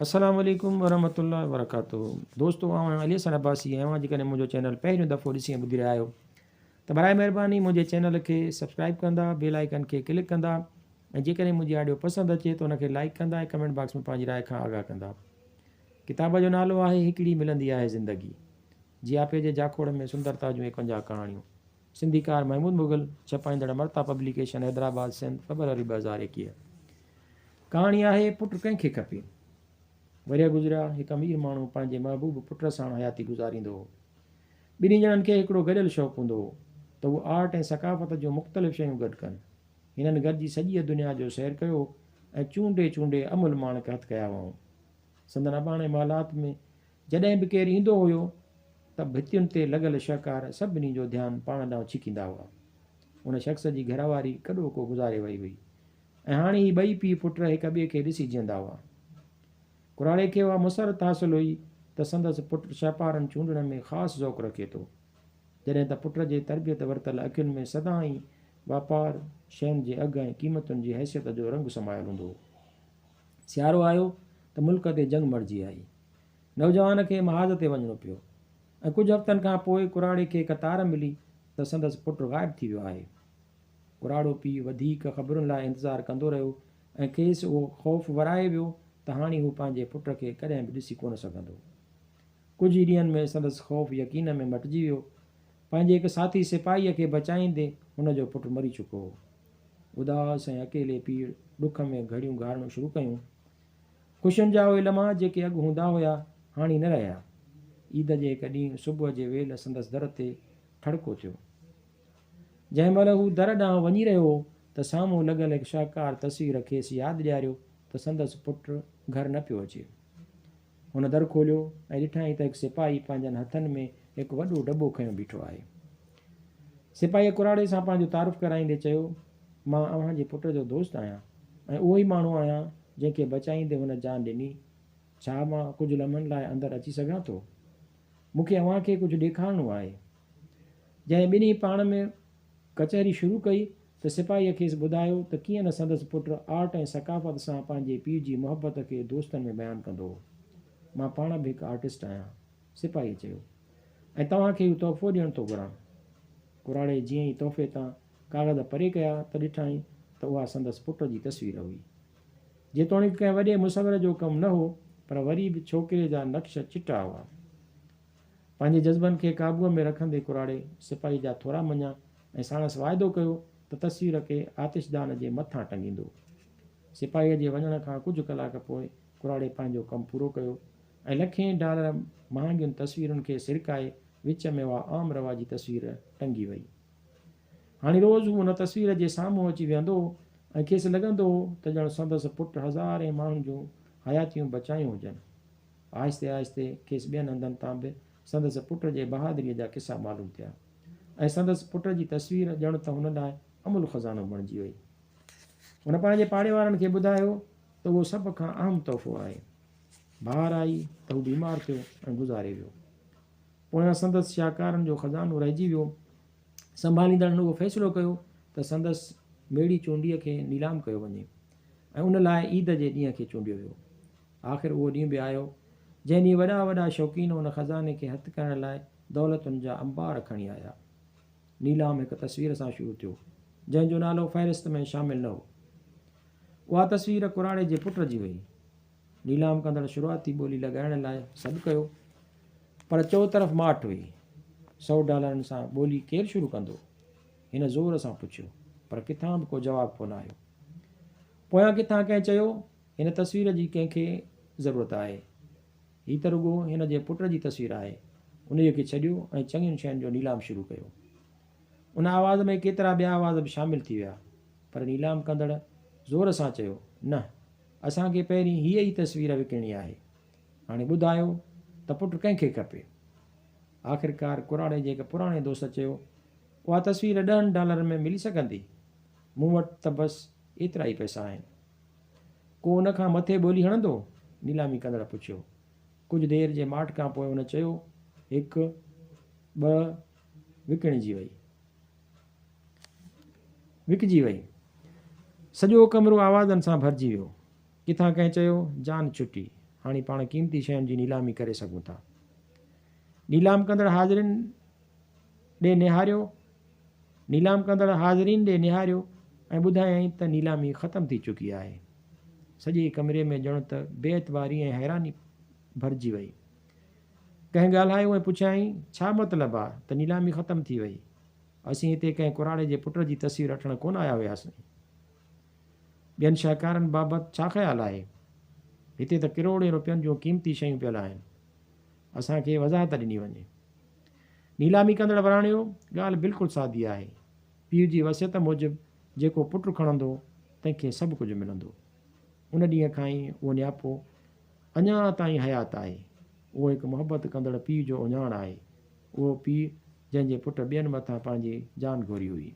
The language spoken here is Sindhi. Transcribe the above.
السلام عليڪم ورحمة الله وبرڪاته دوستو آئون آهيان علي حسن عباسي ۽ اوهان جيڪڏهن منهنجو چينل پهريون دفعو ڏسي ۽ ٻڌي رهيا آهيو ته برائي مهرباني منهنجي چينل کي سبسڪرائب ڪندا بيل آئيڪن کي ڪلڪ ڪندا ۽ جيڪڏهن منهنجي آڊيو پسند اچي ته ان کي لائيڪ ڪندا ۽ ڪمينٽ باڪس ۾ پنهنجي راء کان آگاهه ڪندا ڪتاب جو نالو آهي هڪڙي ملندي آهي زندگي جياپي جي جاکوڙ ۾ سندرتا جون 51 ڪهاڻيون سنڌيڪار محمود مغل ڇپائيندڙ امرتا پبليڪيشن حيدرآباد سنڌ فبروري 2021 ڪهاڻي آهي پٽ ڪنهن کي کپي؟ ورهيه گذريا، هڪ امير ماڻهو پنهنجي محبوب پٽ ساڻ حياتي گذاريندو هو. ٻنهي ڄڻن کي هڪڙو گڏيل شوق هوندو هو ته هو آرٽ ۽ ثقافت جون مختلف شيون گڏ ڪن. هنن گڏجي سڄيء دنيا جو سير ڪيو ۽ چونڊي چونڊي املهه ماڻڪ هٿ ڪيا هئائون. سندن اباڻي محلات ۾ جڏهن به ڪير ايندو هيو ته ڀتين تي لڳل شهڪار سڀني جو ڌيان پاڻ ڏانهن ڇڪيندا هئا. ان شخص جي گهرواري ڪڏهوڪو گذاري وئي هئي. ۽ هاڻي هي ٻئي پيء پٽ هڪ ٻئي کي ڏسي جيئندا هئا. ڪراڙي کي اها مسرت حاصل هئي ته سندس پٽ شهپارن چونڊڻ ۾ خاص ذوق رکي ٿو. جڏهن ته پٽ جي تربيت ورتل اکين ۾ سدائين واپار، شين جي اگهه ۽ قيمتن جي حيثيت جو رنگ سمايل هوندو هو. سيارو آيو ته ملڪ تي جنگ مڙجي آئي. نوجوان کي محاذ تي وڃڻو پيو ۽ ڪجهه هفتن کان پوء ڪراڙي کي هڪ تار ملي ته سندس پٽ غائب ٿي ويو آهي. ڪراڙو پيء وڌيڪ خبرن لاء انتظار ڪندو رهيو ۽ کيس اهو خوف ورائي ويو ته هاڻي هو پنهنجي پٽ کي ڪڏهن به ڏسي ڪونه سگهندو. ڪجهه ئي ڏينهن ۾ سندس خوف يقين ۾ مٽجي ويو. پنهنجي هڪ ساٿي سپاهيء کي بچائيندي هن جو پٽ مري چڪو هو. اداس ۽ اڪيلي پيء ڏک ۾ گهڙيون گهارڻ شروع ڪيون. خوشين جا اهي لمحا جيڪي اڳ هوندا هيا، هاڻي نه رهيا. عيد جي هڪ ڏينهن صبح جي ويل سندس در تي ٺڙڪو ٿيو. جنهن مهل هو در ڏانهن وڃي رهيو هو ته سامهون لڳل هڪ شاهڪار تصوير کيس ياد ڏياريو ته سندس پٽ گهر نه پيو اچي. هن در کوليو ۽ ڏٺائين ته هڪ سپاهي پنهنجن هٿن ۾ هڪ وڏو ڊٻو کنيو بيٺو آهي. سپاهيء ڪراڙي سان پنهنجو تعارف ڪرائيندي چيو، مان اوهان جي پٽ جو دوست آهيان ۽ اهو ئي ماڻهو آهيان جنهن کي بچائيندي هن جان ڏني. ڇا مان ڪجهه لمحن لاء اندر اچي سگهان ٿو؟ مون کي اوهان کي ڪجهه ڏيکارڻو آهي. جڏهن ٻنهي پاڻ ۾ ڪچهري شروع ڪئي ته سپاهيء کيس ٻڌايو ته ڪيئن نه سندس پٽ آرٽ ۽ ثقافت سان پنهنجي پيء جي محبت کي دوستن ۾ بيان ڪندو هو. مان پاڻ به هڪ آرٽسٽ آهيان. سپاهيء چيو. ۽ توهان کي اهو تحفو ڏيڻ ٿو گهران. ڪراڙي جيئن ئي تحفي تان ڪاغذ پري ڪيا ته ڏٺائين ته اها سندس پٽ جي تصوير هئي. جيتوڻيڪ ڪنهن وڏي مصور جو ڪم نه هو پر وري به ڇوڪري جا نقش چٽا هئا. پنهنجي جذبن کي قابوء ۾ رکندي ڪراڙي سپاهي جا ٿورا مڃيا ۽ ساڻس واعدو ڪيو ته تصوير کي آتشدان جي مٿان ٽنگيندو. سپاهيء جي وڃڻ کان ڪجهه ڪلاڪ پوء ڪراڙي پنهنجو ڪم پورو ڪيو ۽ لکين ڊالر مهانگين تصويرن کي سرڪائي وچ ۾ اها عام رواجي تصوير ٽنگي وئي. هاڻي روز هو ان تصوير جي سامهون اچي ويهندو هو ۽ کيس لڳندو هو ته ڄڻ سندس پٽ هزارين ماڻهن جون حياتيون بچايون هجن. آهستي آهستي کيس ٻين هنڌن تان به سندس پٽ جي بهادريء جا قصا معلوم ٿيا ۽ سندس پٽ جي تصوير ڄڻ ته هن لاء املهه خزانو بڻجي وئي. هن پنهنجي پاڙي وارن کي ٻڌايو ته اهو سڀ کان اهم تحفو آهي. بهار آئي ته هو بيمار ٿيو ۽ گذاري ويو. پويان سندس شاهڪارن جو خزانو رهجي ويو. سنڀاليندڙن اهو فيصلو ڪيو ته سندس ميڙي چونڊيء کي نيلام ڪيو وڃي ۽ ان لاء عيد جي ڏينهن کي چونڊيو ويو. آخر اهو ڏينهن به آيو، جنهن ڏينهن وڏا وڏا شوقين ان خزاني کي هٿ ڪرڻ لاء دولتن جا انبار کڻي آيا. نيلام هڪ تصوير سان شروع ٿيو، جنهن جو نالو فهرست ۾ شامل نه هو. اها تصوير ڪراڙي جي پٽ جي هئي. نيلام ڪندڙ شروعاتي ٻولي لڳائڻ لاء سڏ ڪيو، پر چؤطرف ماٺ هئي. سئو ڊالرن سان ٻولي ڪير شروع ڪندو؟ هن زور سان پڇيو، پر ڪٿان به ڪو جواب ڪونه آيو. پويان ڪٿان ڪنهن چيو، هن تصوير جي ڪنهن کي ضرورت آهي؟ هي ته رڳو هن جي پٽ جي تصوير آهي. انهيء کي ڇڏيو ۽ چڱين شين جو نيلام شروع ڪيو. ان آواز ۾ ڪيترا ٻيا آواز به شامل ٿي ويا، پر نيلام ڪندڙ زور سان چيو، نه، اسان کي پهرين هيء ئي تصوير وڪڻڻي آهي. هاڻي ٻڌايو ته پٽ ڪنهن کي کپي؟ آخرڪار ڪراڙي جي هڪ پراڻي دوست چيو، اها تصوير ڏهن ڊالرن ۾ ملي سگهندي؟ مون وٽ ته بس ايترا ئي پئسا آهن. ڪو ان کان مٿي ٻولي هڻندو؟ نيلامي ڪندڙ پڇيو. ڪجهه دير جي ماٺ کان پوء هن چيو، هڪ، ٻه، وڪڻجي وئي. وڪجي وئي. سڄو ڪمرو آوازن سان ڀرجي ويو. ڪٿان ڪنهن چيو، جان ڇٽي. هاڻي پاڻ قيمتي شين جي نيلامي ڪري سگهون ٿا. نيلام ڪندڙ حاضرين ڏي نهاريو. نيلام ڪندڙ حاضرين ڏي نهاريو ۽ ٻڌايائين ته نيلامي ختم ٿي چڪي آهي. سڄي ڪمري ۾ ڄڻ ته بي اعتباري ۽ حيراني ڀرجي وئي. ڪنهن ڳالهايو ۽ پڇيائين، ڇا مطلب آ ته نيلامي ختم ٿي وئي؟ اسين هتي ڪنهن ڪراڙي جي پٽ جي تصوير وٺڻ ڪونه آيا هياسين. ٻين شاهڪارن بابت ڇا خيال آهي؟ هتي ته ڪروڙين روپين جون قيمتي شيون پيل آهن. اسان کي وضاحت ڏني وڃي. نيلامي ڪندڙ وراڻيو، ڳالهه بلڪل سادي آهي. پيء جي وصيت موجب جيڪو پٽ کڻندو، تنهن کي سڀ ڪجهه ملندو. ان ڏينهن کان ئي اهو نياپو اڃا تائين حيات آهي. اهو هڪ محبت ڪندڙ پيء جو اهڃاڻ آهي. اهو پيء جنهن جي پٽ ٻين مٿان پنهنجي جان گهوري هئي.